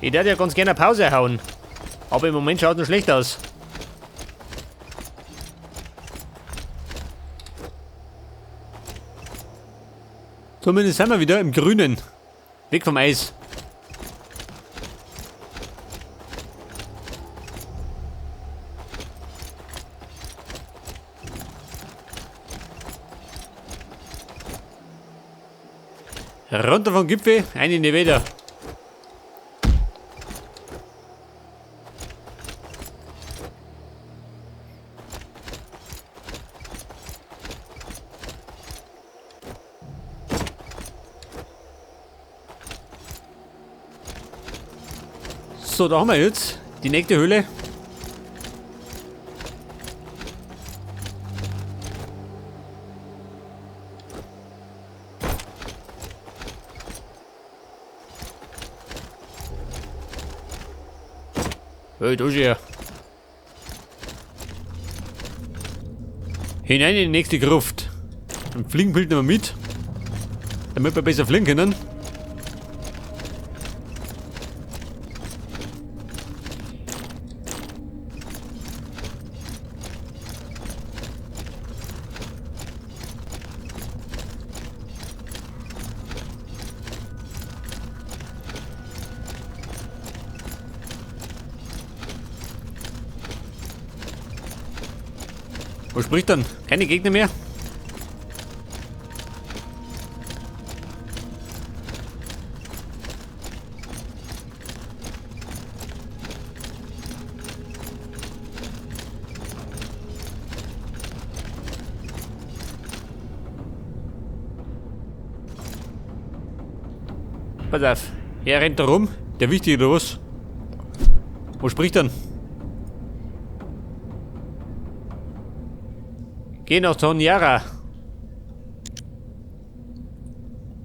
Ich würde ja ganz gerne eine Pause hauen. Aber im Moment schaut es schlecht aus. Zumindest sind wir wieder im Grünen. Weg vom Eis. Runter vom Gipfel, ein in die Wälder. So, da haben wir jetzt die nächste Höhle. Hey, da ist er. Hinein in die nächste Gruft. Ein Fliegenbild nehmen wir mit, damit wir besser fliegen können. Wo spricht dann? Keine Gegner mehr? Pass auf, er rennt da rum, der Wichtige oder was? Wo spricht dann? Geh nach Thoniara.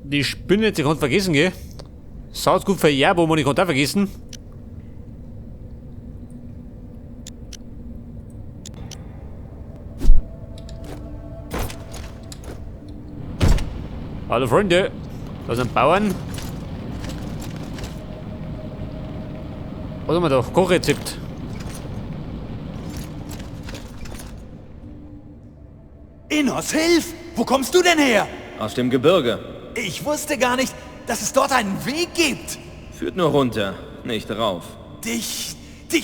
Die Spinne, die konnte vergessen, gell? Saut gut für Jabo, man, ich konnte auch vergessen. Hallo Freunde, da sind Bauern. Was haben wir da? Kochrezept. Innos, hilf! Wo kommst du denn her? Aus dem Gebirge. Ich wusste gar nicht, dass es dort einen Weg gibt. Führt nur runter, nicht rauf. Dich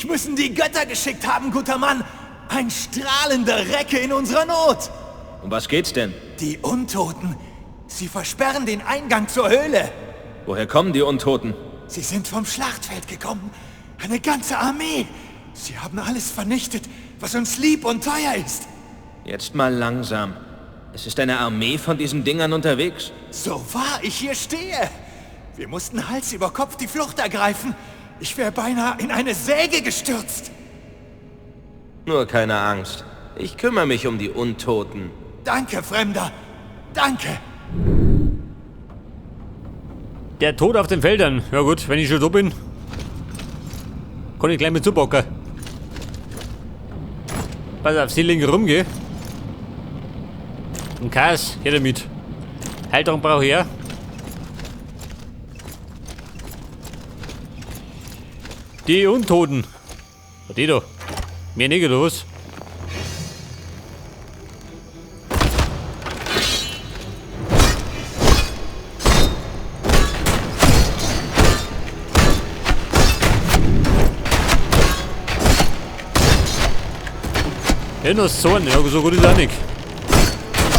müssen die Götter geschickt haben, guter Mann. Ein strahlender Recke in unserer Not. Um was geht's denn? Die Untoten. Sie versperren den Eingang zur Höhle. Woher kommen die Untoten? Sie sind vom Schlachtfeld gekommen. Eine ganze Armee. Sie haben alles vernichtet, was uns lieb und teuer ist. Jetzt mal langsam. Es ist eine Armee von diesen Dingern unterwegs? So wahr ich hier stehe. Wir mussten Hals über Kopf die Flucht ergreifen. Ich wäre beinahe in eine Säge gestürzt. Nur keine Angst. Ich kümmere mich um die Untoten. Danke, Fremder. Danke. Der Tod auf den Feldern. Ja gut, wenn ich schon da bin, kann ich gleich mit zupacken. Pass auf, sie liegen rum, gell? Und Chaos, her damit. Heiltrank brauche ich auch. Die Untoten. Was die da? Mehr nicht, oder was? Ja, noch so ein. Ja, so gut ist auch nicht.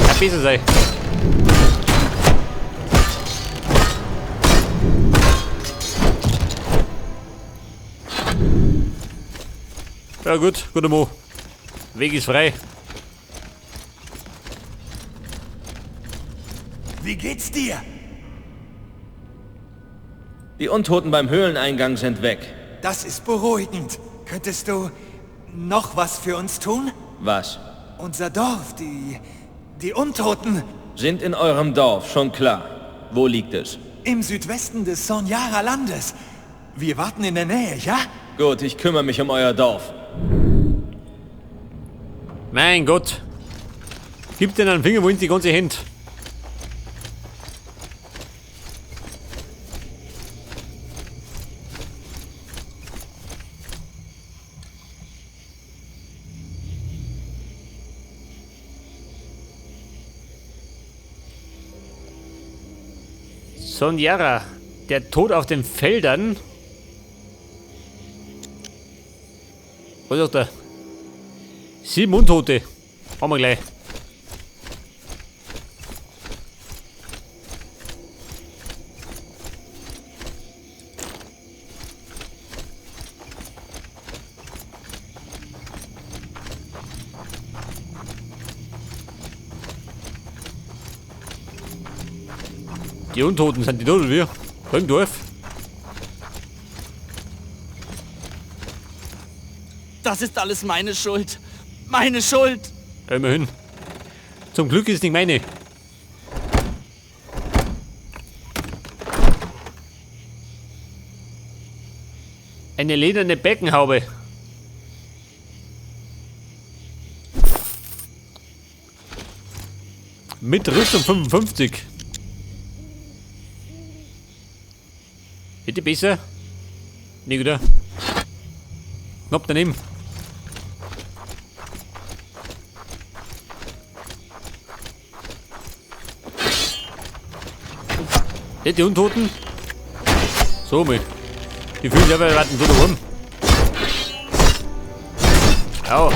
Kann besser sein. Ja gut, guter Mo. Weg ist frei. Wie geht's dir? Die Untoten beim Höhleneingang sind weg. Das ist beruhigend. Könntest du noch was für uns tun? Was? Unser Dorf, die Untoten... Sind in eurem Dorf, schon klar. Wo liegt es? Im Südwesten des Sonjara-Landes. Wir warten in der Nähe, ja? Gut, ich kümmere mich um euer Dorf. Mein Gott. Gib dir einen Finger, wo in die ganze Hand. Sonjara, der Tod auf den Feldern. Was ist da? 7 Untote. Haben wir gleich. Die Untoten sind die da oder wie? Da im Dorf. Das ist alles meine Schuld. Meine Schuld. Ja, immerhin. Zum Glück ist nicht meine. Eine lederne Beckenhaube. Mit Rüstung 55. Bitte besser? Nicht wieder. Knapp daneben. Die Untoten? So mit. Die fühlen sich aber warten so da rum. Au.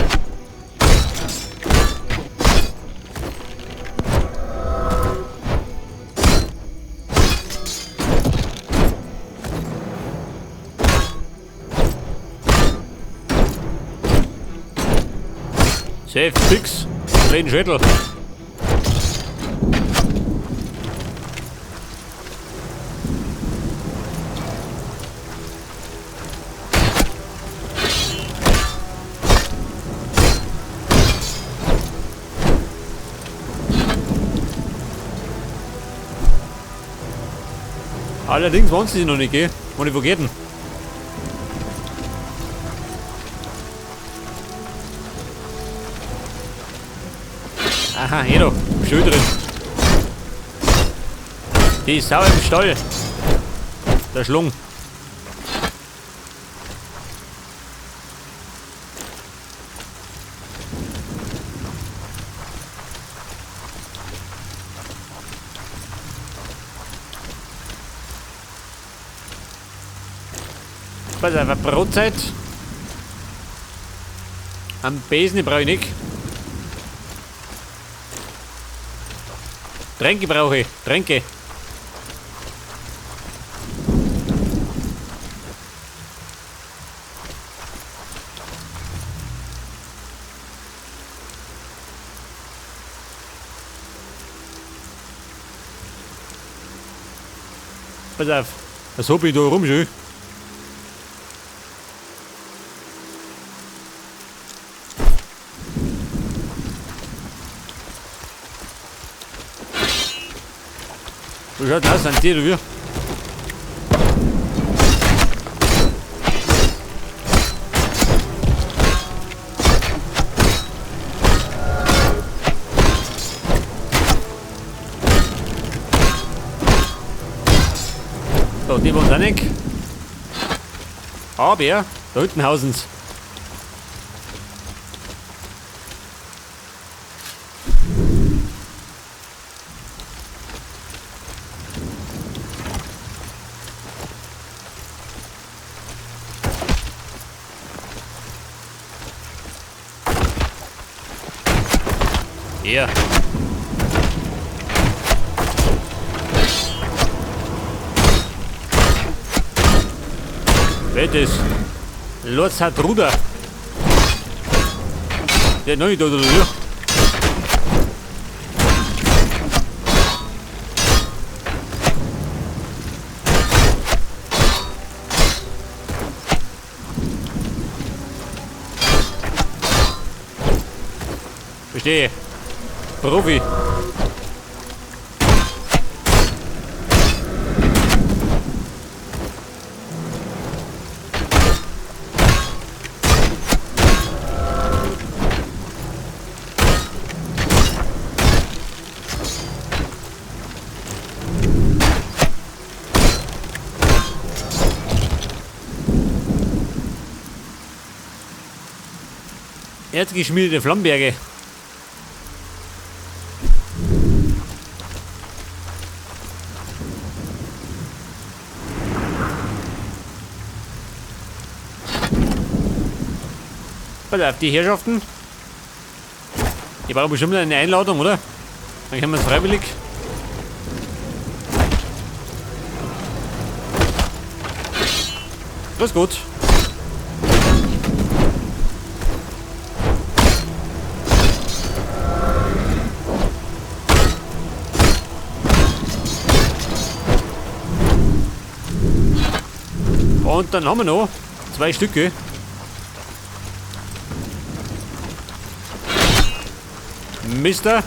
Safe, fix. Drehen Schädel. Allerdings wollen sie noch nicht, gell? Wo geht denn? Aha, hier doch. Schön drin. Die Sau im Stall. Der Schlung. Pass auf, Brotzeit. Am Besen brauche ich nicht. Tränke brauche ich. Tränke. Pass auf. Was hab ich da rum schon? Wie schaut denn aus? Sind die oder wie? So, die wollen auch nicht. Aber da hinten hausen's. Hier. Wer ist? Lotz hat Ruder. Der neue da, oder? Verstehe. Profi. Erdgeschmiedete Flammenberge. Pass auf, die Herrschaften. Die brauchen bestimmt eine Einladung, oder? Dann können wir es freiwillig. Das ist gut. Und dann haben wir noch 2 Stücke. Mister.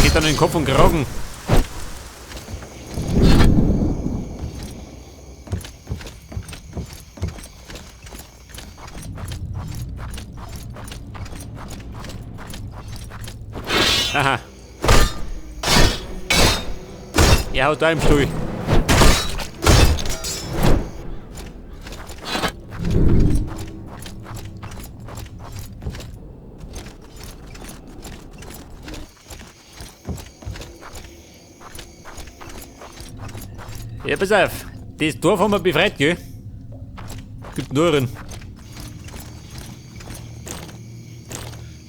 Geht dann in den Kopf und Kragen. Aha. Er haut da im Stuhl. Ja, pass auf. Das Dorf haben wir befreit, gell? Gibt nur einen.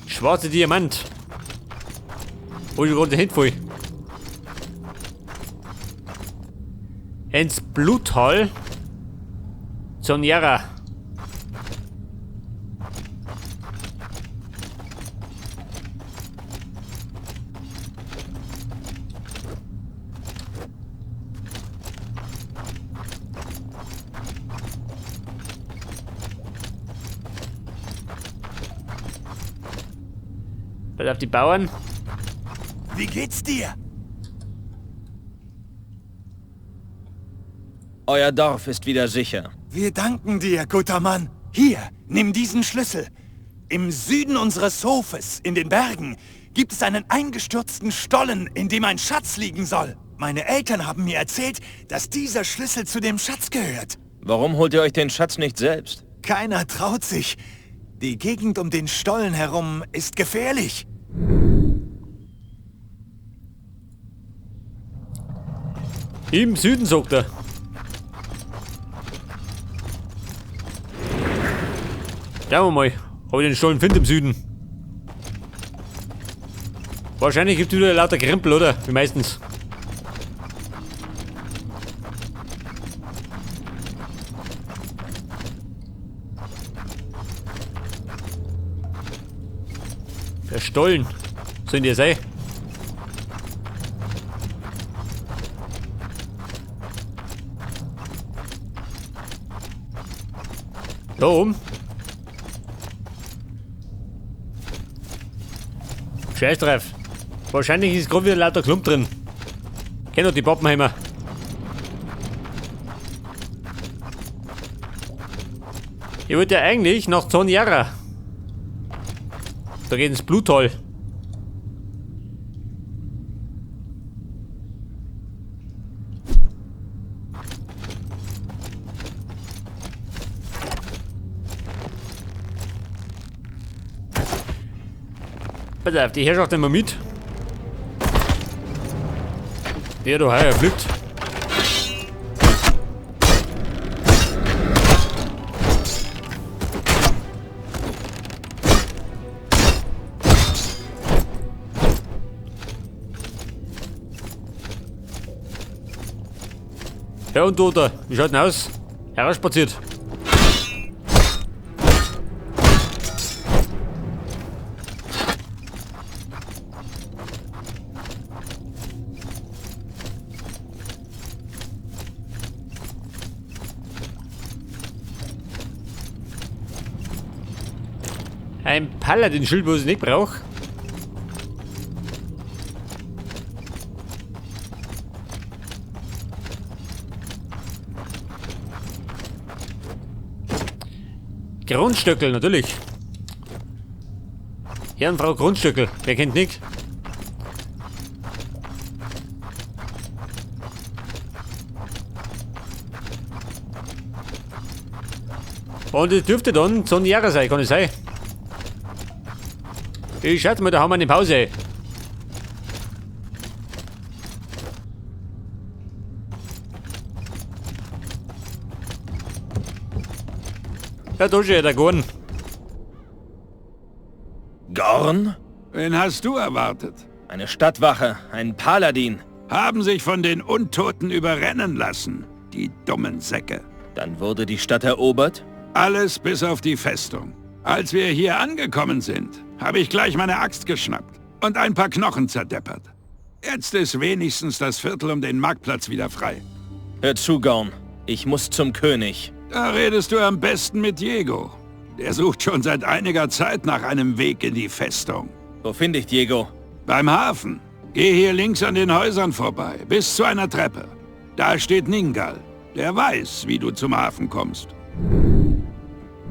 Schwarzer Diamant. Wo ich gerade hinfall. Ins Bluttal. Zoniera. Pass auf die Bauern. Wie geht's dir? Euer Dorf ist wieder sicher. Wir danken dir, guter Mann. Hier, nimm diesen Schlüssel. Im Süden unseres Hofes, in den Bergen, gibt es einen eingestürzten Stollen, in dem ein Schatz liegen soll. Meine Eltern haben mir erzählt, dass dieser Schlüssel zu dem Schatz gehört. Warum holt ihr euch den Schatz nicht selbst? Keiner traut sich. Die Gegend um den Stollen herum ist gefährlich. Im Süden, sagt er. Schauen wir mal, ob ich den Stollen finde im Süden. Wahrscheinlich gibt es wieder lauter Krempel, oder? Wie meistens. Der Stollen. Sollen die sein? Da oben. Scheiß drauf. Wahrscheinlich ist gerade wieder lauter Klump drin. Kennt doch die Pappenheimer. Ich wollte ja eigentlich nach Zoniera. Da geht ins Bluttal. Pass auf, die Herrschaft nehmen wir mit. Der da heuer fliegt. Ja, und du da, wie schaut denn aus? Herausspaziert. Ein Paladin-Schild, was ich nicht brauch. Grundstöckel, natürlich. Herr und Frau Grundstöckel, wer kennt nicht? Und es dürfte dann Zoniera sein, kann es sein? Ich schätze mal, da haben wir eine Pause. Ja, da ist ja der Gorn. Gorn? Wen hast du erwartet? Eine Stadtwache, ein Paladin. Haben sich von den Untoten überrennen lassen, die dummen Säcke. Dann wurde die Stadt erobert? Alles bis auf die Festung. Als wir hier angekommen sind, habe ich gleich meine Axt geschnappt und ein paar Knochen zerdeppert. Jetzt ist wenigstens das Viertel um den Marktplatz wieder frei. Hör zu, Gorn. Ich muss zum König. Da redest du am besten mit Diego. Der sucht schon seit einiger Zeit nach einem Weg in die Festung. Wo finde ich Diego? Beim Hafen. Geh hier links an den Häusern vorbei, bis zu einer Treppe. Da steht Ningal. Der weiß, wie du zum Hafen kommst.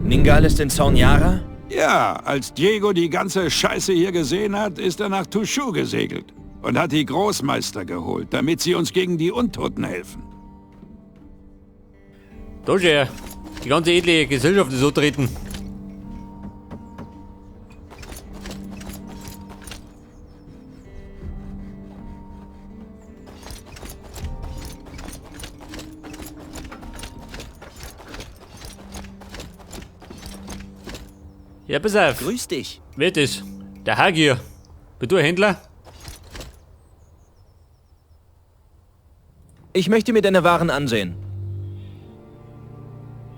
Ningal ist in Zornjara? Ja, als Diego die ganze Scheiße hier gesehen hat, ist er nach Tushu gesegelt und hat die Großmeister geholt, damit sie uns gegen die Untoten helfen. Da ist er. Die ganze edle Gesellschaft ist so treten. Ja, pass auf. Grüß dich. Wer ist das? Der Hagier. Bist du ein Händler? Ich möchte mir deine Waren ansehen.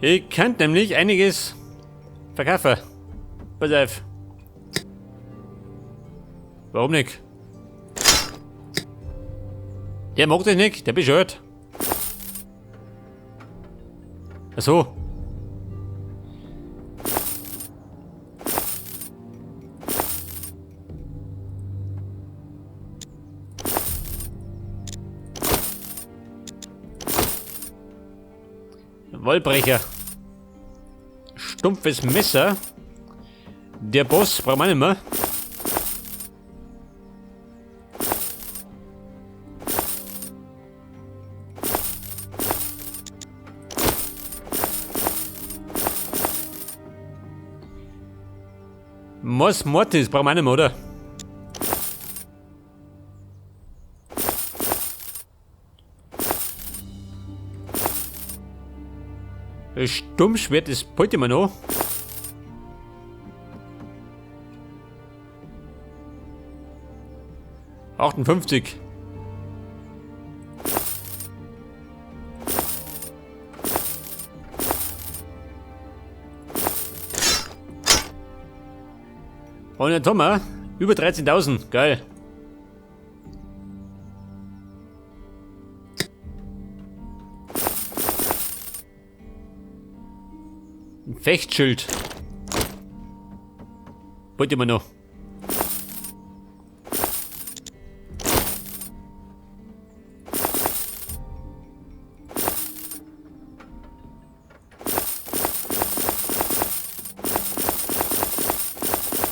Ich könnte nämlich einiges verkaufen. Pass auf. Warum nicht? Der mag das nicht, der bescheuert. Ach so. Wollbrecher. Stumpfes Messer. Der Boss braucht man nicht mehr. Mos Mortis braucht man nicht mehr, oder? Das Stummschwert, das wollte ich mir noch. 58. Und jetzt haben wir über 13.000. Geil. Ein Fechtschild. Wollte ich mir noch.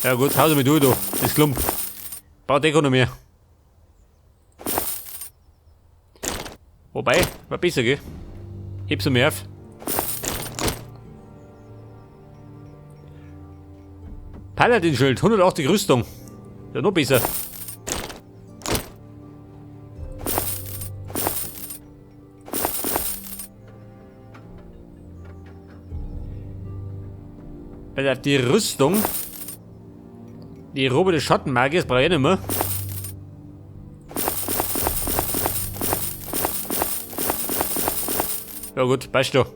Ja gut, hau mit du, das Klump. Braucht eh keiner mehr. Wobei, war besser, gell? Heb's mir auf. Paladin-Schild, 180 Rüstung. Ja, noch besser. Weil auf die Rüstung. Die Robe des Schattenmagiers brauche ich nicht mehr. Ja gut, passt schon.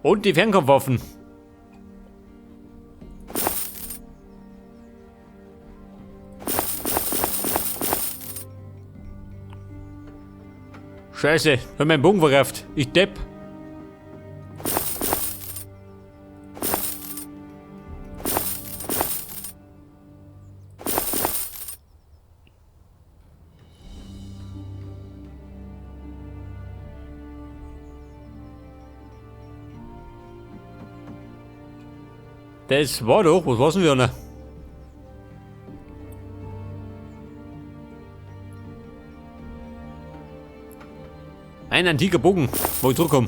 Und die Fernkampfwaffen. Scheiße, hab meinen Bogen verrafft. Ich depp. Das war doch, was war's denn wieder? Ein antiker Bogen, wo ich zurückkomme.